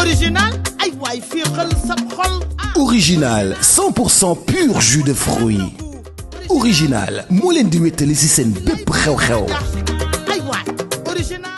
original ay waay féexal sa xol. Original 100% pur jus de fruits. Original moo leen di wéttali ci seen bépp xew-xew. ay waay original.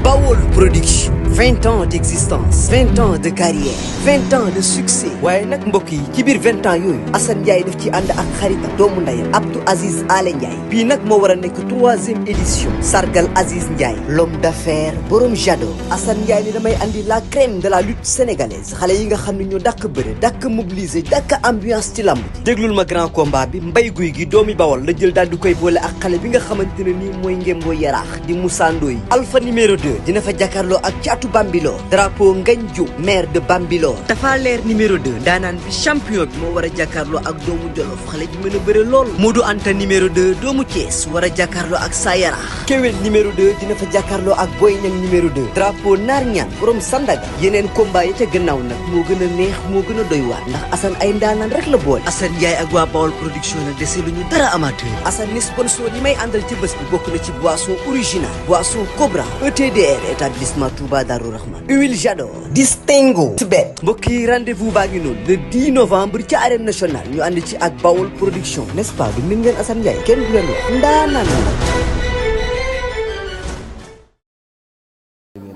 Bawol Production 20 ans d'existence 20 ans de carrière 20 ans de succès waaye nag mbokk yi ci biir 20 ans yooyu Assane Ndiaye daf ci ànd ak xaritam doomu ndeyam Abdou Aziz Alé Ndiaye bii nag moo war a nekk 3e édition sargal Aziz Ndiaye l'homme d'affaires borom Jado Assane Ndiaye ni damay andi la crème de la lutte sénégalaise xale yi nga xam ne ñoo dàkk bëre dàkk mobiliser dàkk ambiance ci lamb ji déglul ma grand combat bi mbay guy gi doomi Bawol la jël daal di koy boole ak xale bi nga xamante ne nii mooy ngémboo yaraax di Moussa Ndoye Alpha numéro 2 dina fa jàkkaarloo ak caatu Bambilor drapeau Ngagne Diop maire de Bambilor Tapha Leer numéro 2 daanaan bi champion bi moo war a jàkkaarloo ak doomu Jolof xale bi mën a bëre lool Modou Anta numéro 2 doomu Thiès war a jàkkaarloo ak Sayarax Kewel numéro 2 dina fa jàkkaarloo ak Boy Niang numéro 2 drapeau Naar Ñaan borom Sandaga yeneen combat yi ca gannaaw nag moo gën a neex moo gën a doy waar ndax Assane ay ndaanaan rek la boole Assane Ndiaye ak waa Bawol production nag dese lu ñu dara amateur Assane ni sponsor yi may àndal ci bés bi bokk na ci boisson original boisson Cobra ETDR établissement Touba Darou Rahman huile Jador Distingo Tibet mbokk yi rendez-vous baa ngi noonu le 10 novembre ci arène nationale ñu ànd ci ak Bawol production n'est-ce pas du min ngeen Assane Ndiaye kenn du leen wax ndaanaan la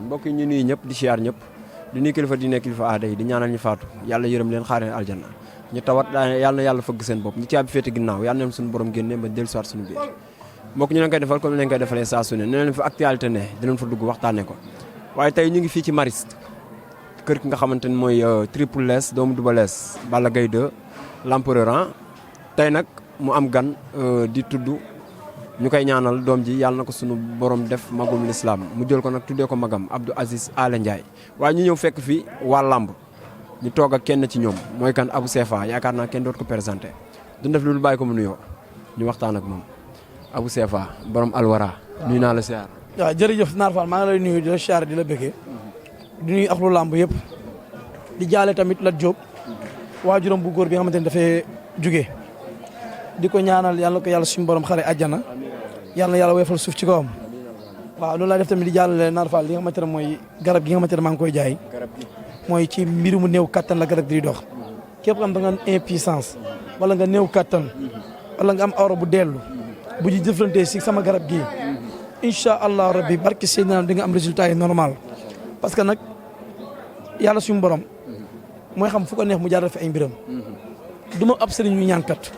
mbokk yi ñu nuyu ñëpp di siyaar ñëpp di nuyu kilifa di nekk kilifa aada yi di ñaanal ñu faatu yàlla yërëm leen xaaree aljanna ñu tawat yàlla na yàlla fëgg seen bopp ñu caabi féete ginnaaw yàlla na suñu borom génne ba dellu siwaat suñu biir mbokk ñu leen koy defal comme leen koy defalee saa su ne nee leen fa actualité ne dinañ fa dugg waxtaanee ko waaye tey ñu ngi fii ci Mariste kër ki nga xamante ni mooy Triple Less doomu Double Less Balla Gaye 2 l'empereur tey nag mu am gan di tudd ñu koy ñaanal doom ji yàlla na ko sunu borom def magum l'islam mu jël ko nag tuddee ko magam Abdou Aziz Alé Ndiaye waaye ñu ñëw fekk fii waa làmb ñu toog ak kenn ci ñoom mooy kan Abou Sefa yaakaar naa kenn doot ko présenté duñ def lu bàyyi ko mu nuyoo ñu waxtaan ak moom Abou Sefa borom Alwara nuyu naa la siyaar. waaw jërëjëf Naar Fall maa ngi lay nuyu di la siyaar di la bëggee di nuyu axlu làmb yëpp di jaale tamit Lat Diop waajuram bu góor bi nga xamante ne dafay jugee di ko ñaanal yàlla ko yàlla suñu borom xare àjjana yàlla na yàlla weefal suuf ci kawam waaw loolu laa def tamit di jàllale Naar Fall li nga xamante ne mooy garab gi nga xamante ne maa ngi koy jaay mooy ci mbiru mu néew kattan la garab gi di dox képp xam da nga impuissance wala nga néew kattan wala nga am awra bu dellu bu ñu jëflantee si sama garab gii incha allah rabbi barke Seydina di nga am résultat yi normal parce que nag yàlla suñu borom mooy xam fu ko neex mu jaaral fi ay mbiram du ma ab sëriñ ñu ñaankat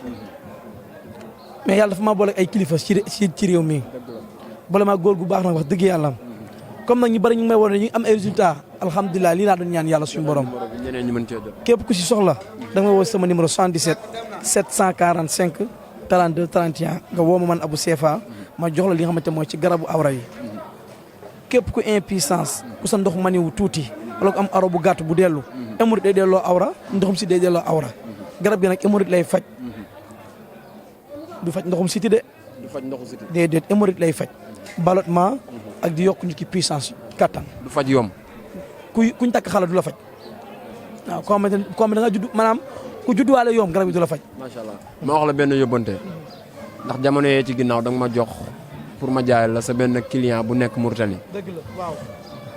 mais yàlla dafa maa boole ay kilifa ci réew mi boole maa góor gu baax nag wax dëgg yàlla comme nag ñu bari ñu ngi may woon ñu am ay résultat alhamdulilah lii laa doon ñaan yàlla suñu borom képp ku si soxla da nga woo sama numéro 77 745 32 31 nga woo ma man Abou Sefa ma jox la li nga xamante mooy ci garabu awra yi képp ku impuissance ku sa ndox maniwu tuuti wala ku am awra bu gàtt bu dellu hémorroïde day delloo awra ndoxum si day delloo awra garab gi nag hémorroïde lay faj du faj ndoxum siti de du faj ndoxum siti déedéet hémorroïde lay faj ballottement ak di yokk nit ki puissance kattan du faj yomb kuñ takk xala du la faj waaw koo xamante ne da nga judd maanaam ku judduwaale yomb garab gi du la faj macha allah ma wax la benn yóbbante ndax jamono yee ci ginnaaw da nga ma jox pour ma jaay la sa benn client bu nekk Mauritanie dëgg la waaw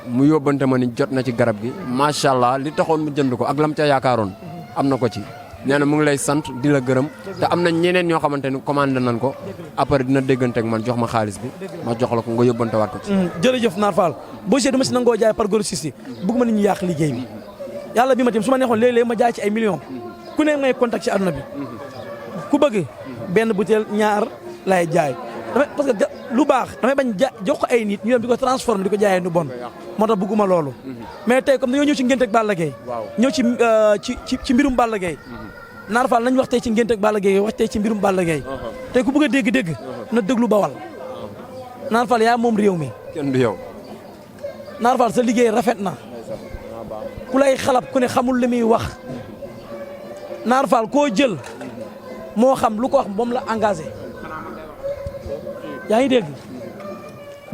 mu yóbbante ma ni jot na ci garab gi macha allah li taxoon mu jënd ko ak lam ca yaakaaroon am na ko ci nee na mu ngi lay sant di la gërëm te am na ñeneen ñoo xamante ni commandé nañ ko après dina déggante ak man jox ma xaalis bi ma jox la ko nga yóbbante waat ko ci. jërëjëf Naar Fall boo see dama si nangoo jaay par grossiste bëgguma nit ñi yàq liggéey bi yàlla bi ma tim su ma neexoon léeg-léeg ma jaay ci ay millions ku ne ngay contact ci àdduna bi ku bëgg benn butéel ñaar lay jaay parce que lu baax damay bañ jox ko ay nit ñu dem di ko transformer di ko jaayee nu bon moo tax bëgguma loolu mais tey comme dañoo ñëw ci ngénte ak Balla Gaye ñëw ci mbirum Balla Gaye Naar Fall nañ wax tey ci ngénte ak Balla Gaye wax tey ci mbirum Balla Gaye tey ku bëgg a dégg-dégg na déglu Bawal Naar Fall yaa moom réew mi kenn du yow Naar Fall sa liggéey rafet na ku lay xalab ku ne xamul li muy wax Naar Fall koo jël moo xam lu ko wax moom la engagé yaa ngi dégg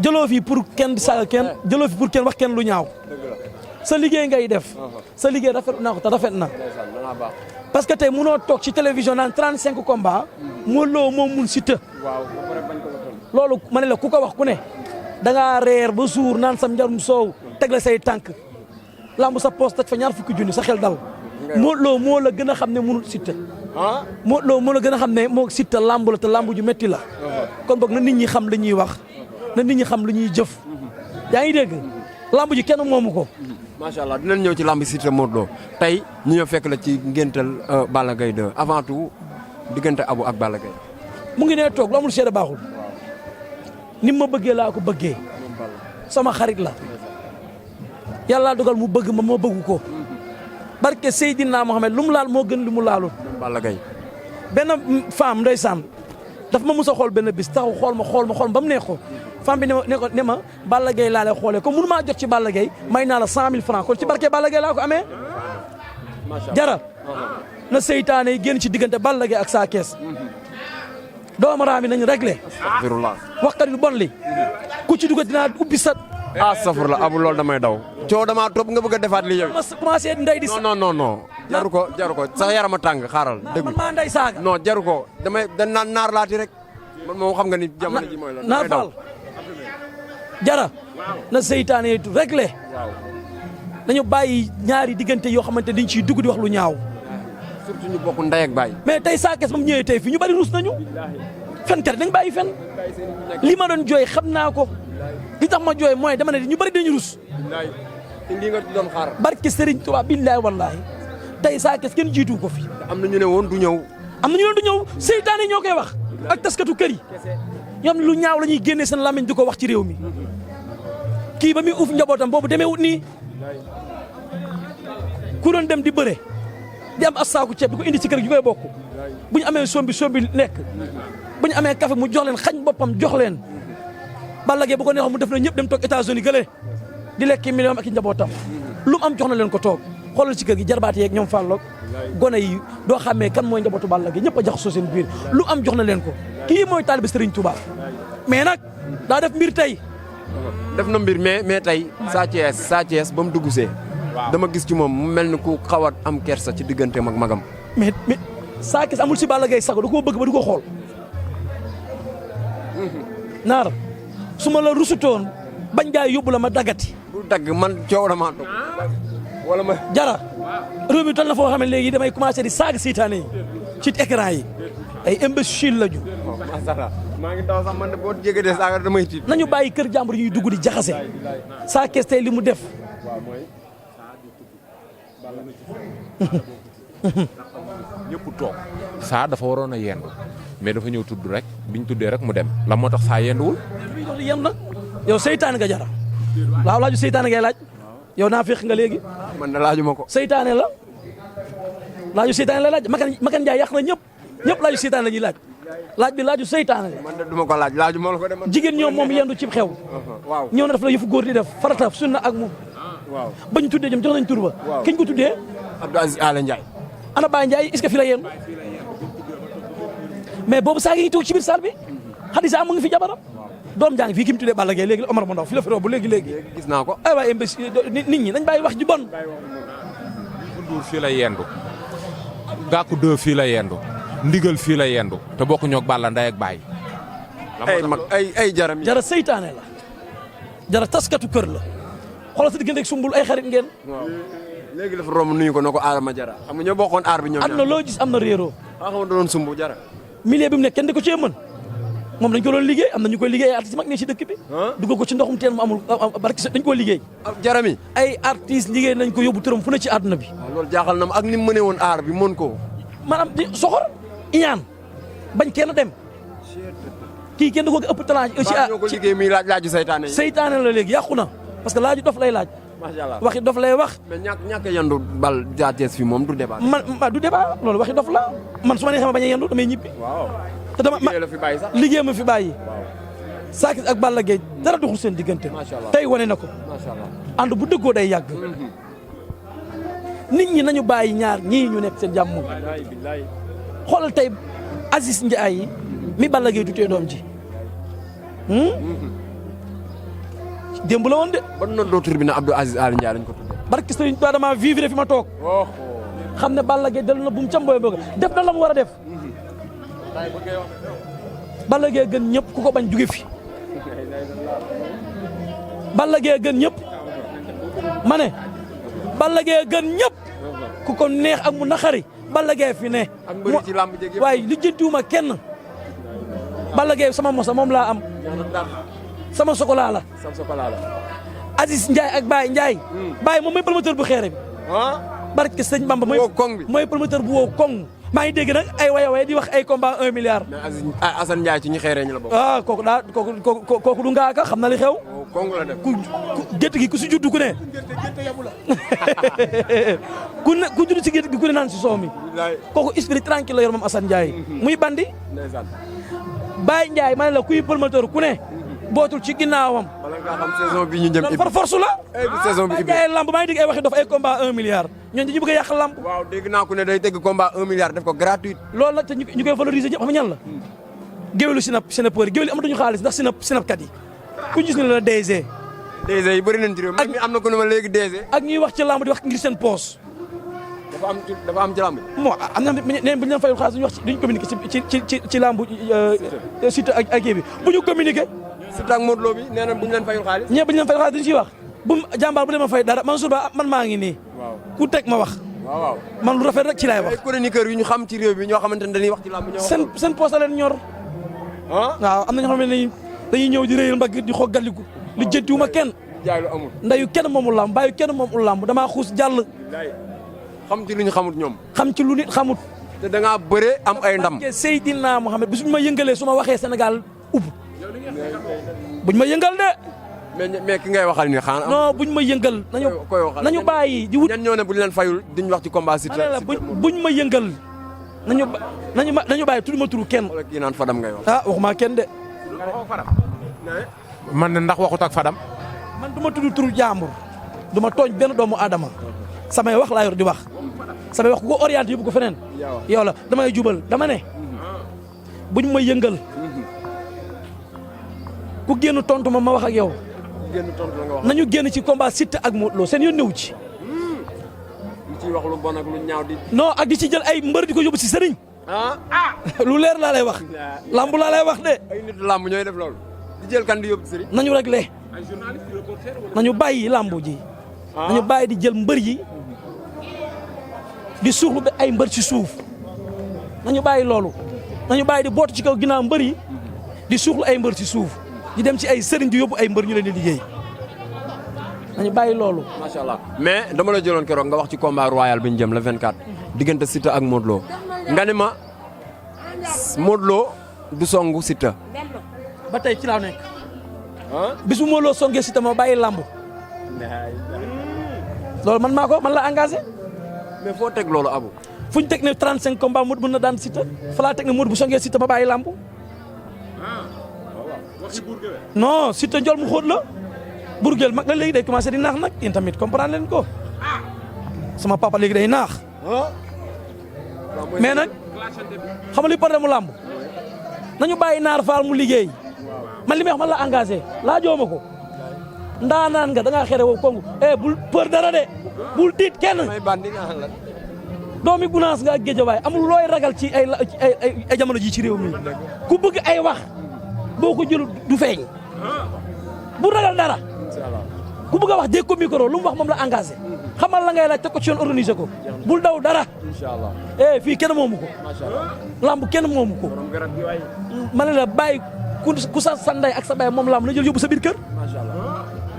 jëloo fi pour kenn saaga kenn jëloo fi pour kenn wax kenn lu ñaaw sa liggéey ngay def sa liggéey rafet naa ko te rafet na parce que tey mënoo toog ci télévision naan 35 combats moo loo moom mun si të loolu ma ne la ku ko wax ku ne da ngaa reer ba suur naan sam njarum soow teg la say tànk lamb sa poos taj fa ñaar fukki junni sa xel dal Modou Lo moo la gën a xam ne mënul Siteu Modou Lo moo la gën a xam ne moo Siteu lamb la te lamb ju metti la kon boog na nit ñi xam li ñuy wax na nit ñi xam lu ñuy jëf yaa ngi dégg lamb ji kenn moomu ko macha allah dinañ ñëw ci lamb Siteu Modou Lo tey ñu ñëw fekk la ci ngéntal Balla Gaye 2 avant tout diggante Abou ak Balla Gaye mu ngi nee toog lu amul seede baaxul ni ma bëggee laa ko bëggee sama xarit la yàlla dogal mu bëgg ma bëggu ko barke Seydina Mohamed lu mu laal moo gën lu mu laalul Balla Gaye benn femme ndeysaan daf ma mus a xool benn bis taxaw xool ma ba mu neex ko femme bi ne ma Balla Gaye laa lay xoolee comme mënu maa jot ci Balla Gaye may naa la 100 000 francs kon ci barke Balla Gaye laa ko amee jara na seytaane yi génn ci diggante Balla Gaye ak Sa Thiès doomu raam yi nañu réglé waxkat yu bon li ku ci dugg dinaa ubbi sa astafurlah Abou loolu damay daw coow damaa topp nga bëgg a defaat li yow ma commencé ndey di non jaru ko sax yarama tàng xaaral dégg man maa ndey saaga non jaru ko damay da naan naar laati rek man moom xam nga ni jamono ji mooy la naar faal jara na seytaane yi réglé nañu bàyyi ñaari diggante yoo xamante dañ ciy dugg di wax lu ñaaw surtout ñu bokk ndey ak baay mais tey Sa Thiès ba mu ñëwee tey fii ñu bari rus nañu fenkat dañ bàyyi fen li ma doon jooy xam naa ko li tax ma jooy mooy dama ne ñu bari dañu rus te lii nga doon xaar barke Serigne Touba billahi wallahi tey Sa Thiès kenn jiitu ko fi am na ñu ne woon du ñëw am na ñu ne du ñëw seytaane ñoo koy wax ak taskatu kër yi ñoom lu ñaaw la ñuy génnee seen làmmiñ di ko wax ci réew mi kii ba muy uuf njabootam boobu demee wut nii ku doon dem di bëre di am as saaku ceeb di ko indi ci kër gi ñu koy bokk bu ñu amee sombi nekk bu ñu amee café mu jox leen xañ boppam jox leen Balla Gaye bu ko neexoon mu def na ñëpp dem toog États-Unis gële di lekk million ak i njabootam lu mu am jox na leen ko toog xoolal ci kër gi jarbaat yeeg ñoom fàlloog gone yi doo xamee kan mooy njabootu Balla Gaye ñëpp a jaxasoo seen biir lu am jox na leen ko kii mooy taalibe Serigne Touba mais nag daa def mbir tey def na mbir mais tey Sa Thiès ba mu dugg see dama gis ci moom mu mel ni ku xaw a am kersa ci digganteem ak magam mais Sa Thiès amul si Balla Gaye sago da koo bëgg ba du ko xool naar su ma la rusutoon bañ gaay yóbbu la ma daggati bu dagg man coow dama toog wala ma jara réew mi toll na foo xam ne léegi damay commencé di saaga seytaane yi ci écran yi ay imbécile la ñu masala maa ngi daw sax man de boo jege de saaga damay tiit nañu bàyyi kër jàmbur ñuy dugg di jaxase Sa Thiès tey li mu def ñëpp toog Sa dafa waroon a yendu mais dafa ñëw tudd rek biñ tuddee rek mu dem la moo tax Sa yenduwul luy dox li yem na yow seytaane nga jara waaw laaju seytaane ngay laaj yow naa féex nga léegi man de laajuma ko seytaane la laaju seytaane la laaj Makan Njaay yàq na ñëpp laaju seytaane la ñuy laaj bi laaju seytaane la man de duma ko laajuma la ko de man jigéen ñoom moom yendu ci xew waaw ñëw na daf la yëfu góor di def farata sunna ak moom waaw bañ tuddee jëm jox nañ tur ba kiñ ko tuddee Abdou Aziz Ala Ndiaye ana Baye Ndiaye est-ce que fi la yendu mais boobu saa ngi toog ci biir salle bi Xadisa mu ngi fi jabaram doom jàng fii ki mu tuddee Balla Gaye léegi Omar Mondaw fi la fi romb léegi gis naa ko ay waay imbécile nit ñi nañ bàyyi wax ju bon Ndour fii la yendu Gàkku 2 fii la yendu Ndigal fii la yendu te bokku ñoog Balla ndey ak baay ay mag ay jaram yi jara seytaane la jara taskatu kër la xoolal sa diggante ak sumbul ay xarit ngeen léegi dafa romb nuyu ko na ko aarama jara xam nga ñoo bokkoon aar bi ñoom am na loo gis am na réeroo xam doon sumbu jara milieu bi mu nekk kenn di ko cee mën moom dañ ko doon liggéey am na ñu koy liggéey ay artistes mag ne ci dëkk bi dugal ko ci ndoxum teen mu amul barki dañ koo liggéey jarami ay artistes liggéey nañ ko yóbbu tëram fu ne ci àdduna bi loolu jaaxal na ma ak ni mu mënee woon aar bi mën ko maanaam di soxor iñaan bañ kenn dem kii kenn da ko ëpp talent ci ñoo ko liggéey muy laaju saytaane yi seytaane la léegi yàqu na parce que laaju dof lay laaj macha allah waxi dof lay wax mais ñàkk yandu bal Sa Thiès fi moom du débat man du débat loolu waxi dof la man su ma nee xam bañ a yendu damay ñibbi waaw te dama la fi bàyyi sax liggéey ma fi bàyyi Sa Thiès ak Balla Gaye dara doxul seen diggante tey wane na ko macha allah ànd bu dëggoo day yàgg nit ñi nañu bàyyi ñaar ñii ñu nekk seen jàmm xoolal tey Aziz Ndiaye mi Balla Gaye tutee doom ji démb la woon de ban noonu doo tur bi na Abdou Aziz Ala Ndiaye lañ ko tuddee barke Sëriñ Tuubaa dama vivre fi ma toog xam ne Balla Gaye dellu na bu mu cambooy bëgg def na la mu war a def Balla Gaye gën ñëpp ku ko bañ jóge fi Balla Gaye gën ñëpp ma ne Balla Gaye gën ñëpp ku ko neex ak mu naxari Balla Gaye fi ne. ak mbëri ci làmb jéeg yëpp waaye li jëntuwuma kenn Balla Gaye sama mosa moom laa am sama sokolaa la. sam sokola la. Aziz Ndiaye ak Baye Ndiaye. Baye moom mooy promoteur bu xeere bi. barke sëñ Bamba woo koŋ bi mooy promoteur bu woo koŋ. maa ngi dégg nag ay waye di wax ay combat 1 milliard. mais Assane Ndiaye ci ñi xeeree ñu la bokk. kooku du ngaaka xam na li xew. koŋ la def ku gétt gi ku si juddu ku ne. ku juddu si gétt gi ku ne naan si soow mi. kooku esprit tranquille la yor moom Assane Ndiaye. muy bandi. Baye Ndiaye ma ne la kuy promoteur ku ne. bootul ci ginnaawam. bala nga xam saison bi ñu jëm loolu par force la. saison bi Baye Ndiaye lamb maa ngi dégg ay waxi dof ay combat 1 milliard. ñooñu dañu bëgg a yàq lamb. waaw dégg naa ku ne day teg combat 1 milliard def ko gratuit. loolu nag te ñu koy valoriser ñëpp xam nga ñan la. géwélu sinapeur yi géwél yi amatuñu xaalis ndax sinapkat yi. ku gis ne la DG. DG yi bëri nañ ci réew mi am na ko ne ma léegi DG. ak ñuy wax ci lamb di wax ngir seen poos. dafa am ci lamb. bon am na ne bu ñu leen fayul xaalis duñu wax duñu communiquer ci lamb Siteu ak kii bi bu ñu communiquer. Siteu ak Modou Lo bi nee na bu ñu leen fayul xaalis. ñëpp bu ñu leen fayul xaalis duñu ciy wax bu jàmbaar bu leen ma fay dara man suba man maa ngi nii. ku teg ma wax. waaw man lu rafet rek ci laay wax. ay chroniqueurs yu ñu xam ci réew bi ñoo xamante ne dañuy wax ci lamb ñoo seen poos a leen ñor. waaw am na ñoo xam ne dañuy ñëw di réyal mbagg di xoog galliku li jëntiwuma kenn. jaay lu amul. ndayu kenn moomul lamb bàyyi kenn moomul lamb damaa xuus jàll. xam ci lu ñu xamut ñoom. xam ci lu nit xamut. te da ngaa bëre am ay ndam. Seydina Mohamed bi suñu ma yëngalee su ma waxee Sénégal ubb buñ ma yëngal de. mais ki ngay waxal ni xanaa. non buñ ma yëngal. nañu bàyyi di wut. ñan ñoo ne buñ leen fayul duñ wax ci combat Siteu. buñ ma yëngal nañu bàyyi tudd ma turu kenn. wala kii naan Fadam ngay wax. waxuma kenn de. man ne ndax waxut ak Fadam. man du ma tudd turu jàmbur du ma tooñ benn doomu aadama samay wax laa yor di wax samay wax ku ko orienté yóbbu ko feneen yow la damay jubal dama ne buñ ma yëngal ku génn tontu ma wax ak yow nañu génn ci combat Siteu ak Modou Lo seen yoon newu ci ñu ciy wax lu bon ak lu ñaaw di. non ak di ci jël ay mbër di ko yóbbu si sëriñ lu leer laa lay wax lamb laa lay wax de ay nit lamb ñooy def loolu di jël kan di yóbbu sëriñ. nañu réglé nañu bàyyi lamb ji nañu bàyyi di jël mbër yi di suuxlu ba ay mbër ci suuf nañu bàyyi loolu nañu bàyyi di bootu ci kaw ginnaaw mbër yi di suuxlu ay mbër ci suuf di dem ci ay sëriñ di yóbbu ay mbër ñu leen di liggéey nañu bàyyi loolu. macha allah mais dama la jëloon keroog nga wax ci combat royal bi ñu jëm le 24 diggante Siteu ak Modou Lo nga ne ma Modou Lo du songu Siteu. ba tey ci laa nekk. bis bu Modou Lo songee Siteu ma bàyyi lamb. loolu man la engagé. mais foo teg loolu abu. fu ñu teg ne 35 combat Modou mën na daan Siteu fa laa teg ne Modou bu songee Siteu ma bàyyi lamb. non Siteu njol mu xóot la. Bourguel mag la léegi day commencé di naax nag yéen tamit comprendre leen ko. sama papa léegi day naax. mais nag xam nga li problème mu lamb nañu bàyyi naar faal mu liggéey man li may wax man la engagé laa jooma ko ndaanaan nga da ngaa xere wow kongu bul peur dara de bul tiit kenn doomi gunaas nga ak géejawaay amul looy ragal ci ay jamono ji ci réew mi ku bëgg ay wax boo ko jël du feeñ bu ragal dara ku bëgg a wax dégg ko micro lu mu wax moom la engagé xamal la ngay laaj teg ko ci yoon organisé ko bul daw dara inshallah fii kenn moomu ko lamb kenn moomu ko ma ne la bàyyi ku sa sanday ak sa bay moom lamb la jël yóbbu sa biir kër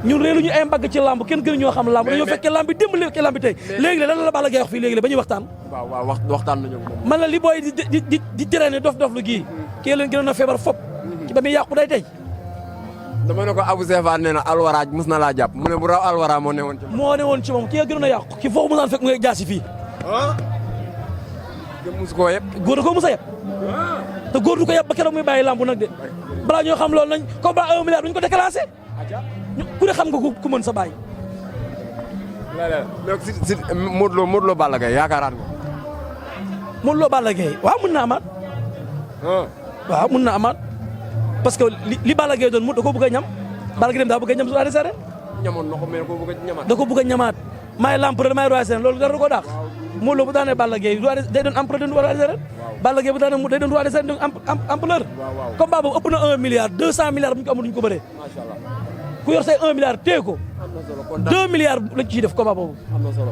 ñun réelu ñu ay mbagg ci lamb kenn gën ñoo xam lamb dañoo fekkee lamb bi démb fekkee lamb bi tey léegi la lan la Balla Gaye wax fii léegi la ba ñuy waxtaan waaw waxtaan nañu moom man la li booy di traîner dof lu gii kii leen gënoon a feebar fop ci ba muy yàqu day tey dama ne ko Abou Sefa nee na alwaraaj mos na laa jàpp mu ne bu raw alwara moo ne woon ci moom kii gënoon a yàqu kii foofu mu naan fekk mu ngi jaasi fii mus koo yëpp góor da koo mos a yëpp te góor du ko yëpp ba keroog muy bàyyi lamb nag de balaa ñoo xam loolu nañ combat 1 milliard duñ ko déclassé ku ne xam nga ku mën sa bàyyi si Modou Lo Balla Gaye yaakaaraat nga Modou Lo Balla Gaye waaw mën na amaat waaw mën na amaat parce que li Balla Gaye doon da ko bëgg a ñam Balla Gaye dem daa bëgg a ñam su adversaire ñamoon na ko mais da ko bëgg a ñamaat da ko bëgg a ñamaat maay l'empereur maay roi des loolu dara du ko daax Modou Lo bu daanee Balla Gaye day doon empereur roi des arènes Balla Gaye bu daanee day doon roi des arènes empereur combat boobu ëpp na 1 milliard 200 milliards bu ñu ko amul duñ ko bëree ku yor say 1 milliard téye ko 2 milliards lañ ciy def combat boobu.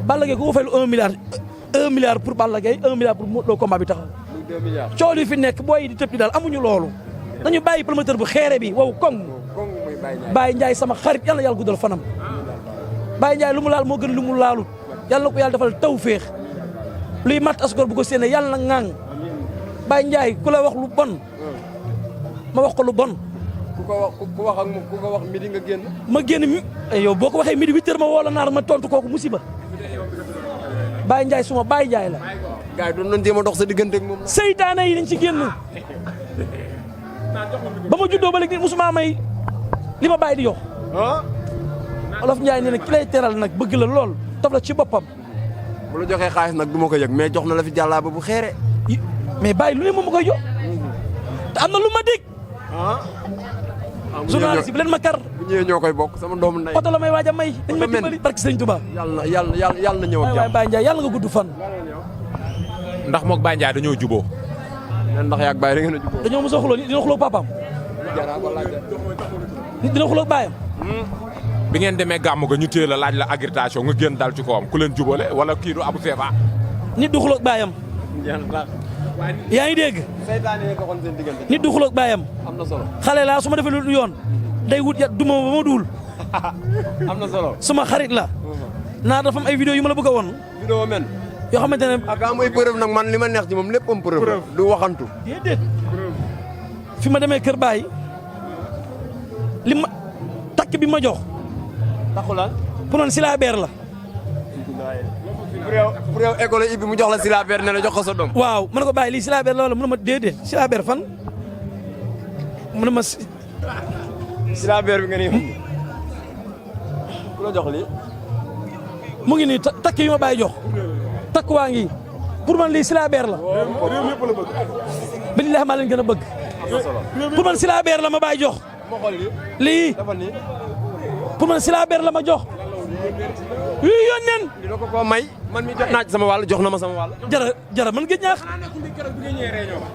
Balla Gaye ku ko faylu 1 milliard pour Balla Gaye 1 milliard pour Modou Lo combat bi taxaw. 2 milliards. coow li fi nekk booy yi di tëb di daal amuñu loolu nañu bàyyi promoteur bu xeere bi wow koŋ. Baye Ndiaye sama xarit yàlla yàlla guddal fanam. Baye Ndiaye lu mu laal moo gën lu mu laalut yàlla na ko yàlla defal taw féex luy mat asgor bu ko séenee yàlla na ŋaang Baye Ndiaye ku la wax lu bon ma wax ko lu bon. ku wax ak moom ku ko wax midi nga génn. ma génn mi yow boo ko waxee midi 8h ma woo la naar ma tontu kooku musiba Baye Ndiaye suma Baye Ndiaye la. gars yi doon nañ jéem a dox sa diggante ak moom. seytaane yi dañ ci génn ba ma juddoo ba léegi musuma may li ma bàyyi di yox Olof Ndiaye nee na ki lay teral nag bëgg la lool taf la ci boppam. bu la joxee xaalis nag du ma ko yëg mais jox na la fi jàllaaba bu xeere. mais bàyyi lu ne moom ma koy jox te am na lu ma dégg. journaliste bi leen ma kar. bu ñëwee ñoo koy bokk sama doomu ndey. oto la may waaj a may. dañ ma dimbali barki Sëriñ Tuubaa. yàlla na ñëw ak jàmm. Baye Ndiaye yàlla nga gudd fan. ndax moog Baye Ndiaye dañoo juboo ndax yaa ak Baye da ngeen a juboo. dañoo mos a xuloo dina xuloo papaam. nit dina xuloo baayam. bi ngeen demee gàmm ga ñu téye la laaj la agritation nga génn dal ci kawam ku leen jubale wala kii du Abou Sefa. nit du xuloo baayam. yaa ngi dégg. nit du xuloo baayam. am na solo. xale laa su ma defee lu yoon day wut yat duma ba ma duul. am na solo. suma xarit la. naa dafa am ay vidéo yu ma la bëgg a won. vidéo men. yoo xamante ne. ak amoy preuve nag man li ma neex ci moom lépp am preuve. du waxantu. déedéet. fi ma demee Kër Baye li ma takk bi ma jox. taxulaan. pour man Silabert la. pour yow école ibi mu jox la Silabert ne la jox ko sa doom. waaw ma ne ko bàyyi lii Silabert la wala mu ne ma déedéet Silabert fan. mu ne ma Silabert bi nga ni ku la jox lii. mu ngi nii takk yi ma bàyyi jox. takk waa ngi pour man lii Silabert la. billahi maa leen gën a bëgg. pour man Silabert la ma bàyyi jox. lii pour man Silabert la ma jox. lii yónneen. dina ko koo may. man mi jot naa ci sama wàll jox na ma sama wàll. jara man gëj ñaax.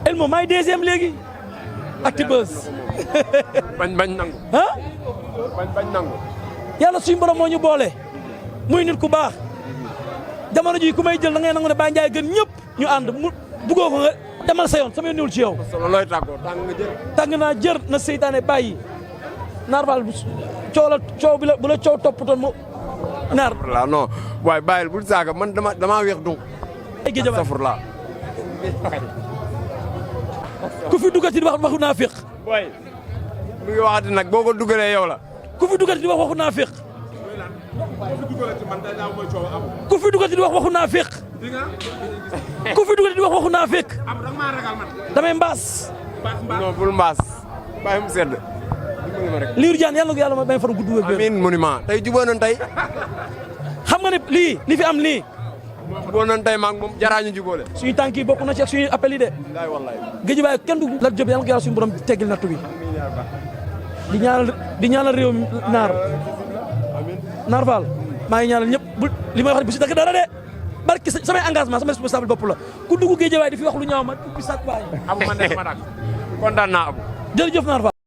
Elmo maay deuxième léegi. Actubuzz. bañ nangu. ah. bañ nangu. yàlla suñu borom moo ñu boole. muy nit ku baax. jamono ji ku may jël da ngay nangu ne Baye Ndiaye gën ñëpp ñu ànd mu buggoo ko nga demal sa yoon sama yoon niwul ci yow. solo looy tàggoo tàng nga jël. tàng naa jër na seytaane bàyyi. naar faal coow bi la bu la coow toppatoon mu naar. la non waaye bàyyil bul saaga man damaa weex donc. ay géej safur la. ku fi duggati di wax waxu naa féq. booy. mu ngi waxati nag boo ko dugalee yow la. ku fi duggati di wax waxu naa féq. ku fi duggati di wax waxu naa féq. ku fi duggati di wax waxu naa féq. damay mbaas. non bul mbaas. bàyyi mu sedd. Liiru Jaan yàlla na ko yàlla may fan gudd wér. amiin monument tey jubóo nañ tey. xam nga ne li fi am nii. jubóo nañ tey maa ngi moom jaraañu jubóole. suñu tànk yi bokk na ci ak suñu appel yi de. géej waaye kenn du Lat Diop yàlla na ko yàlla suñu borom teggil nattu bi. di ñaanal réew mi naar Fall maa ngi ñaanal ñëpp li may wax bu si dëkk dara de barki samay engagement sama responsable bopp la ku dugg géej waaye di fi wax lu ñaaw ma ubbi sàcc waay. am ma neex ma nag kontaan naa Abou. jërëjëf naar Fall.